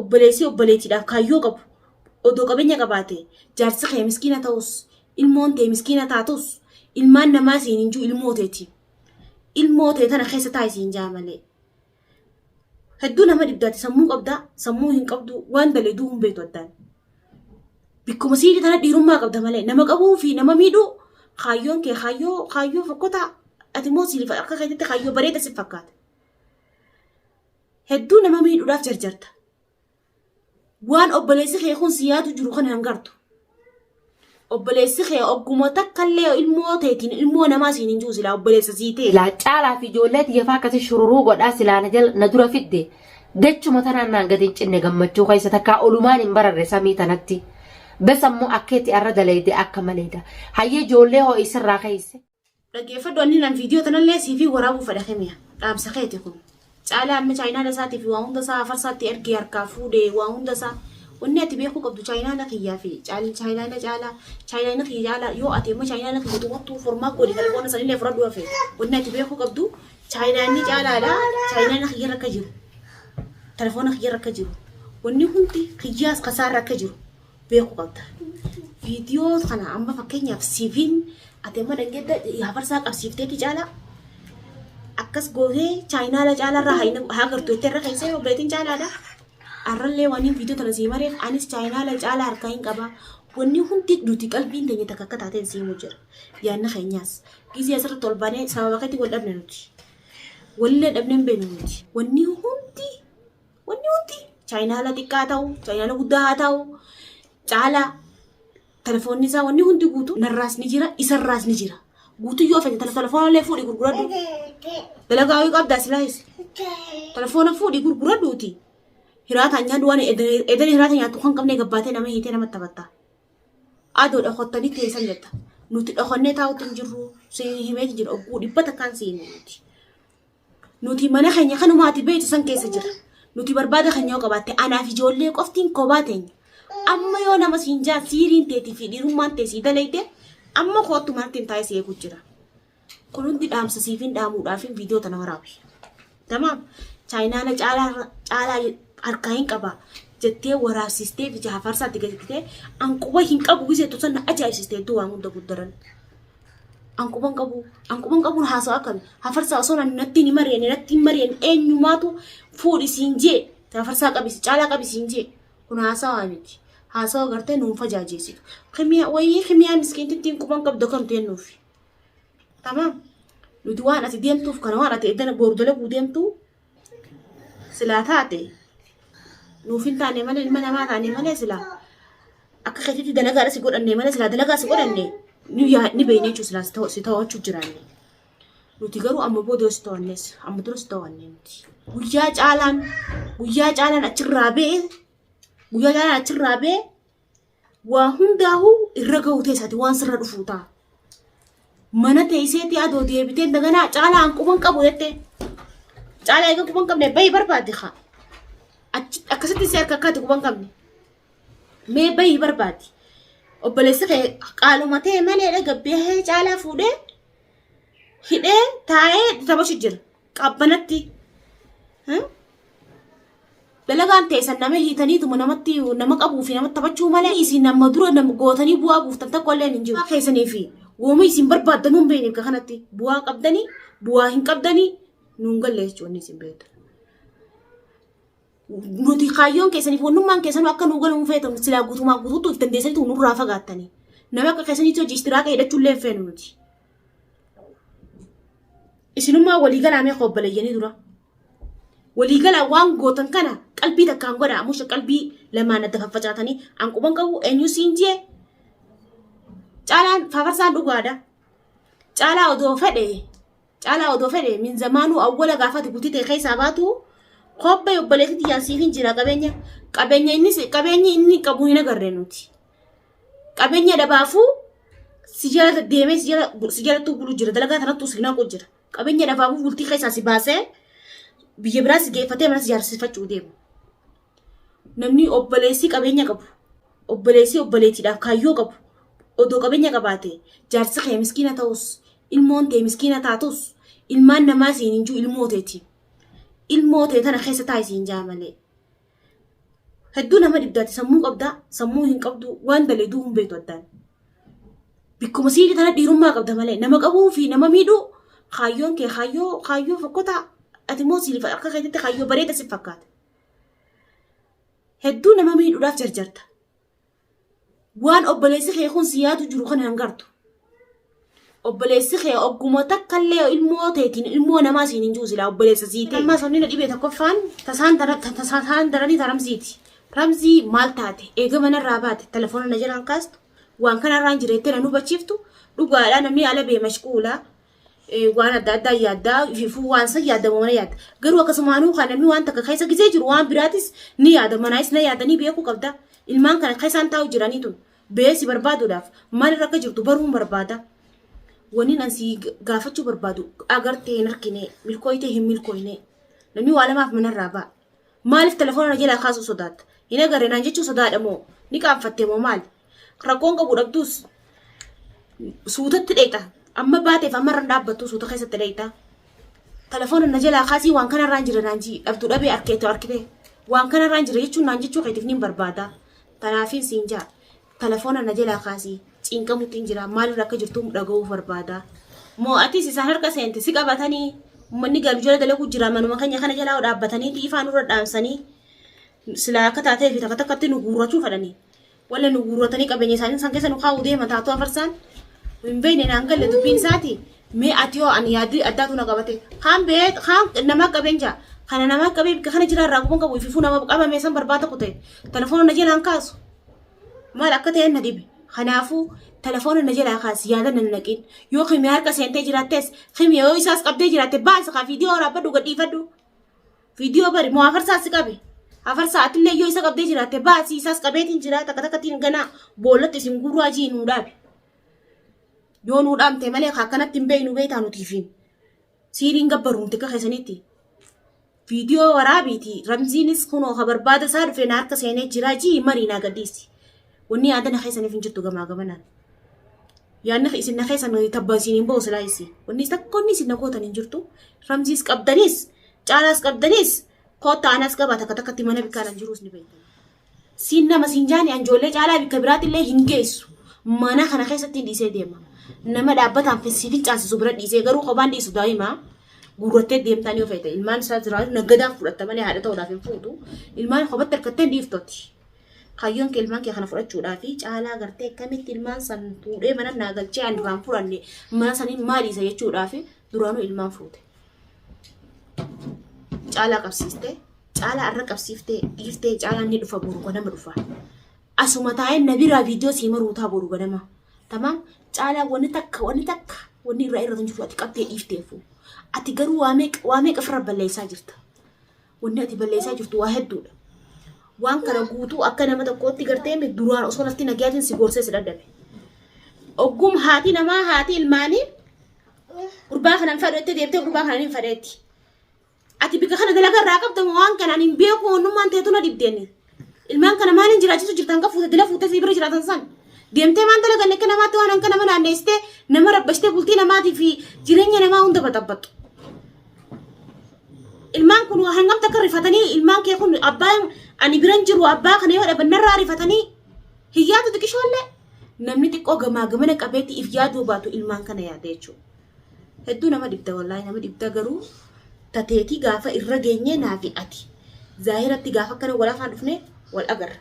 Obboleessi obboleettiidhaaf kaayyoo qabu odoo qabeenya qabaate jaarsi kee miskiina ta'us ilmoon tee miskiina taatus ilmaan namaa siin hin jiru ilmoo teeti. Ilmoo tee tana keessa taa'i siin jaa malee. Hedduu nama dhibdaati sammuu qabdaa sammuu hin qabdu waan dalayduu hin beektu addaan. Bikkuma siidhi tana dhiirummaa qabda malee nama qabuu fi nama miidhuu kaayyoon kee kaayyoo kaayyoo fokkotaa ati immoo siif akka keetitti kaayyoo bareeda si fakkaata. Hedduu nama miidhuudhaaf jarjarta. Waan obboleessi kee kun si yaadu jiru kana hin gartu. Obboleessi kee ogguma takkallee ilmoo teetiin ilmoo namaa siin hin jiru silaa obboleessa sii ta'e. Silaa caalaa fi ijoollee tiyya faa akkasi shururuu godhaa silaa na jala na dura fidde dachuma tanaan naan gadi hin cinne gammachuu keessa takkaa olumaan hin bararre samii tanatti. Bes ammoo akka itti arra dalayde akka maleedha. Hayyee ijoollee hoo isirraa keesse. Dhaggeeffadhu anni nan viidiyoo tanallee siifii waraabuu fedha kemiya. Dhaamsa keeti kun. Caalaa amma chaayinaala isaatii fi waa hunda isaa afarsaatti ergee harkaa fuudhee waa hunda isaa. Wanni ati beekuu qabdu chaayinaala kiyyaa fi chaayinaala caalaa chaayinaala kiyya caalaa yoo ati amma chaayinaala kiyya tuqattuu formaa godhi telefoona sanillee fudhadhu hafe. Wanni ati beekuu qabdu chaayinaanni caalaadha chaayinaala kiyyarra akka jiru. Telefoona kiyyarra akka jiru. Wanni hundi kiyyaas kasaarra akka jiru. beekuu qabda. Viidiyoo kana amma fakkeenyaaf siiviin ati amma dhangedda hafarsaa qabsiifteeti caalaa akkas gootee chaayinaala caalaarraa haa gartu jettee irra keessee obboleettiin caalaadha. Arrallee waan viidiyoo tana sii mareef anis chaayinaala caalaa harkaa hin qaba. Wanni hundi nuti qalbiin teenya takka akka taateen sii himu jira. Yaadni keenyaas gizee asirratti ol baanee sababa keetti wal dhabne nuti. Walillee dhabnee hin beeknu nuti. Wanni hundi Wanni hundi chaayinaala xiqqaa ta'u, chaayinaala guddaa haa ta'u, caalaa telefoonni isaa wanni hundi guutuu narraas ni jira, isarraas ni jira. Guutuu yoo fedhe telefoona illee fuudhi gurguradhu. Dalagaa wayii qabdaa silaayis. Telefoona fuudhi gurguradhuuti. Hiraataan nyaadhu waan edan hiraata nyaattu kan qabnee gabbaatee nama hiitee namatti taphatta. Adoo dhokottanii teessan jetta. Nuti dhokonnee taa'utti hin jirru. Siin himeeti jira. Ogguu dhibba takkaan siin nuti. Nuti mana keenya kanuma ati beektu san keessa jira. Nuti barbaada keenya yoo qabaatte anaaf ijoollee qoftiin kophaa teenya. Amma yoo nama siin jaa siiriin teetii fi dhiirummaan tee sii dalayte amma koottu manatti hin taa'ee si eegu jira. Kun hundi dhaamsa siifin dhaamuudhaafin viidiyoo tana waraabe. Tamaam chaayinaala caalaa caalaa harkaa hin qaba jettee waraabsistee fi hafarsaatti gadi an quba hin qabu giseetu san na ajaa'ibsiste hedduu waan hunda guddaran. An quban qabu, an quban qabuun haasawa akkami? Hafarsaa osoo nan natti hin mari'anne, natti hin mari'anne eenyumaatu fuudhi siin jee, hafarsaa qabisi, caalaa qabi siin jee. Kun haasawaa miti. Haasawa gartee nuun fajaajeessitu. Kimiyaa wayii kimiyaa miskiintittiin quban qabdu akkamtu jennuufi. Tamaam. Nuti waan ati deemtuuf kana waan ati eddana boru dalaguu deemtu silaa taate nuuf hin taane malee ilma namaa taane malee silaa akka keetitti dalagaadha si godhanne malee silaa dalagaa si godhanne ni yaa ni beekne jechuudha silaa si ta'u si to'achuu jiraanne. Nuti garuu amma booda yoo si to'annes amma dura si to'anne nuti. Guyyaa caalaan guyyaa caalaan achirraa ba'e guyyaa caalaan achirraa ba'e Waa hundaahuu irra ga'uu teessati waan sirra dhufuu ta'a. Mana teesseetii adoo deebitee daganaa caalaa an quban qabu jettee. Caalaa eega quban qabne bahi barbaadde haa. Achi akkasitti si harka akkaati quban qabne. Mee bahi barbaaddi. Obboleessi kee qaaluma ta'e malee gabbee caalaa fuudhee hidhee taa'ee taphachu jira. Qabbanatti. Dalagaan teessan nama hiitaniituma namatti nama qabuu fi namatti taphachuu malee isin nama dura nama gootanii bu'aa buuftan tokko illee hin jiru. Keessanii fi wooma isin barbaaddanuu hin beekne bakka kanatti bu'aa qabdanii bu'aa hin qabdanii nuun galle jechuun isin beektan. Nuti kaayyoon keessaniif wannummaan keessanuu akka nuu galu hin feetan silaa guutumaa guutuutti of dandeessaniitu nurraa fagaattanii. Nama akka keessaniitti hojii istiraaqa hidhachuu illee hin feenu nuti. Isinummaa walii galaa mee obboleeyyanii dura. Walii galaa waan gootan kana qalbii takkaan godhaa musha qalbii lamaan adda faffacaatanii an quban qabu eenyu siin jee. Caalaan fafarsaan dhugaadha. Caalaa odoo fedhe caalaa odoo fedhe min zamaanuu awwala gaafati bultii ta'e keessaa baatu kobbee obboleettii tiyyaan siif hin jira qabeenya qabeenya inni qabeenyi inni qabu hin agarre nuti. Qabeenya dhabaafuu si jala deemee si jala si jalattuu bulu jira dalagaa tanattuu si naqu jira. Qabeenya dhabaafuu bultii keessaa si baasee biyya biraa si geeffatee mana si jaarsifachuu deema. Namni obboleessi qabeenya qabu obboleessi obboleettiidhaaf kaayyoo qabu odoo qabeenya qabaate jaarsi kee miskiina ta'us ilmoon tee miskiina taatus ilmaan namaa siin hin jiru ilmoo teeti. Ilmoo tee tana keessa taa'i siin jaa malee. Hedduu nama dhibdaati sammuu qabdaa sammuu hin qabdu waan dalayduu hin beektu addaan. Bikkuma siidhi tana dhiirummaa qabda malee nama qabuu fi nama miidhuu kaayyoon kee kaayyoo kaayyoo fokkotaa ati immoo siif akka keetitti kaayyoo bareeda si fakkaata. Hedduu nama miidhuudhaaf jarjarta. Waan obboleessi kee kun si yaadu jiru kana hin gartu. Obboleessi kee ogguma takka illee ilmoo teetiin ilmoo namaa siin hin jiru silaa obboleessa sii ta'e. Ammaa sabni na dhibee tokkoffaan tasaan tasaan daranii ta ramziiti. Ramzii maal taate eega manarraa baate telefoona na jalaan kaastu waan kanarraan jireettee na hubachiiftu dhugaadhaa namni ala bee mashquula waan adda addaa yaaddaa ififuu waan san yaadamu mana yaadda. Garuu akkasumaanuu kan namni waan takka keessa gisee jiru waan biraatis ni yaada manaayis na yaadanii beekuu qabda. Ilmaan kana keessaan taa'u jiranii tun bee si barbaaduudhaaf maalirra akka jirtu baruun barbaada. Waniin an si gaafachuu barbaadu agartee hin argine milkooytee hin milkooyne namni waa lamaaf manarraa ba'a. Maaliif telefoona na jalaa kaasuu sodaatta? Hin agarre naan jechuu sodaadha moo? Ni qaanfatte moo maali? Rakkoon qabu dhabduus suutatti dheeyxa. Amma baateef amma irra hin dhaabbattu suuta keessatti dheeyxa. Telefoona na jalaa kaasii waan kanarraan jira naan jii dhabdu dhabee arkeetu arkite. Waan kanarraan jira jechuun naan jechuu keetiif niin barbaada. Tanaafiin siin jaa. Telefoona na jalaa kaasii cinqamutti hin jira maalirra akka jirtu dhaga'uu barbaada. Moo atis isaan harka seente si qabatanii uummanni galu jala dalaguu jira manuma keenya kana jalaa dhaabbatanii ifaa nurra dhaamsanii silaa akka taatee fi takka takkatti nu guurrachuu fedhanii. Walla nu guurratanii qabeenya isaanii san keessa nu kaa'uu deema taatoo afarsaan. Hin beekne naan galle dubbiin isaati. Mee ati yoo ani yaaddi addaatu na qabate. Kaan bee kaan nama qabeen jaa. Kana nama qabee bikka kana jira irraa quban qabu ififuu nama qabame san barbaada kute. Telefoona na jalaan kaasu. Maal akka ta'e na dhibe. Kanaafuu telefoona na jalaa kaasi yaada na naqin. Yoo kimii harka seentee jiraattes kimii yoo isaas qabdee jiraatte baasi kaa viidiyoo waraabadhu gadhiifadhu. Viidiyoo bari moo afarsaa si qabe. Afarsaa atillee yoo isa qabdee jiraatte baasi isaas qabeetiin jira takka takkattiin ganaa boollatti isin guuraa jii nuu dhaabi. Yoo nuu dhaamte malee akkanatti hin beeknu beektaa nutiifiin. Siiriin gabbaru nuti akka keessanitti. Viidiyoo waraabiiti ramziinis kunoo ka barbaada isaa dhufe na harka seenee jira jii marii naa gadhiisi. Wanni yaada na keessaniif hin jirtu gamaa gamanaan. Yaadni isin na keessan tabba isin hin ba'u silaa isi. Wanni takkoonni isin na gootan hin jirtu. Ramziis qabdaniis caalaas qabdaniis koottaa anas qaba takka takkatti mana bikkaan an jiruus ni beektan. Siin nama siin jaani an ijoollee caalaa bikka biraatillee hin geessu. Mana kana keessatti hin dhiisee deema. Nama dhaabbataan si fincaansisu bira dhiisee garuu kophaan dhiisu daa'ima guurrattee deemtaan yoo feete ilmaan isaa jiraatu naggadaaf fudhatta malee haadha ta'uudhaaf hin fuutu. Ilmaan kophatti harkattee hin dhiiftotti. Kaayyoon kee ilmaan kee kana fudhachuudhaa fi caalaa gartee akkamitti ilmaan san fuudhee mana naa galchee ani duraan fudhanne mana saniin maal dhiisa jechuudhaa fi duraanuu ilmaan fuute. Caalaa qabsiiste caalaa arra qabsiiftee dhiiftee caalaan ni dhufa boru ganama dhufa. Asuma taa'ee na biraa viidiyoo sii maruu taa boru ganama. Tamaam caalaa wanni takka wanni takka wanni irraa irra hin jirtu ati qabdee dhiifteefu. Ati garuu waa meeqa waa meeqa ofirra balleessaa jirta. Wanni ati balleessaa jirtu waa hedduudha. Waan kana guutuu akka nama tokkootti gartee duraan osoo lafti nagayaatiin si gorsee si dhadhabe. Oggum haati namaa haati ilmaanii gurbaa kanan fadhu jettee deemtee gurbaa kanan hin fadheetti. Ati bika kana dalagaa irraa qabda moo waan kanaan hin beeku onnummaan teetu na dhibdeeni. Ilmaan kana maaliin jiraachisu jirtan kan fuute dila fuute si bira jiraatan san. Deemtee maan dalaganne akka namaatti waan hanka nama naanneessitee nama rabbashtee bultii namaatii fi jireenya namaa hunda baxabbaxxu. Ilmaan kun hangam takka rifatanii ilmaan kee kun abbaa ani biran jiru abbaa kana yoo dhaban narraa rifatanii hin yaadu xiqishoollee. Namni xiqqoo gamaa gamana qabeetti if yaaduu baatu ilmaan kana yaada jechuudha. Hedduu nama dhibda wallaahi nama dhibda garuu tateetii gaafa irra geenyee naafi ati zaahiratti gaafa akkana wal afaan dhufne wal agarra.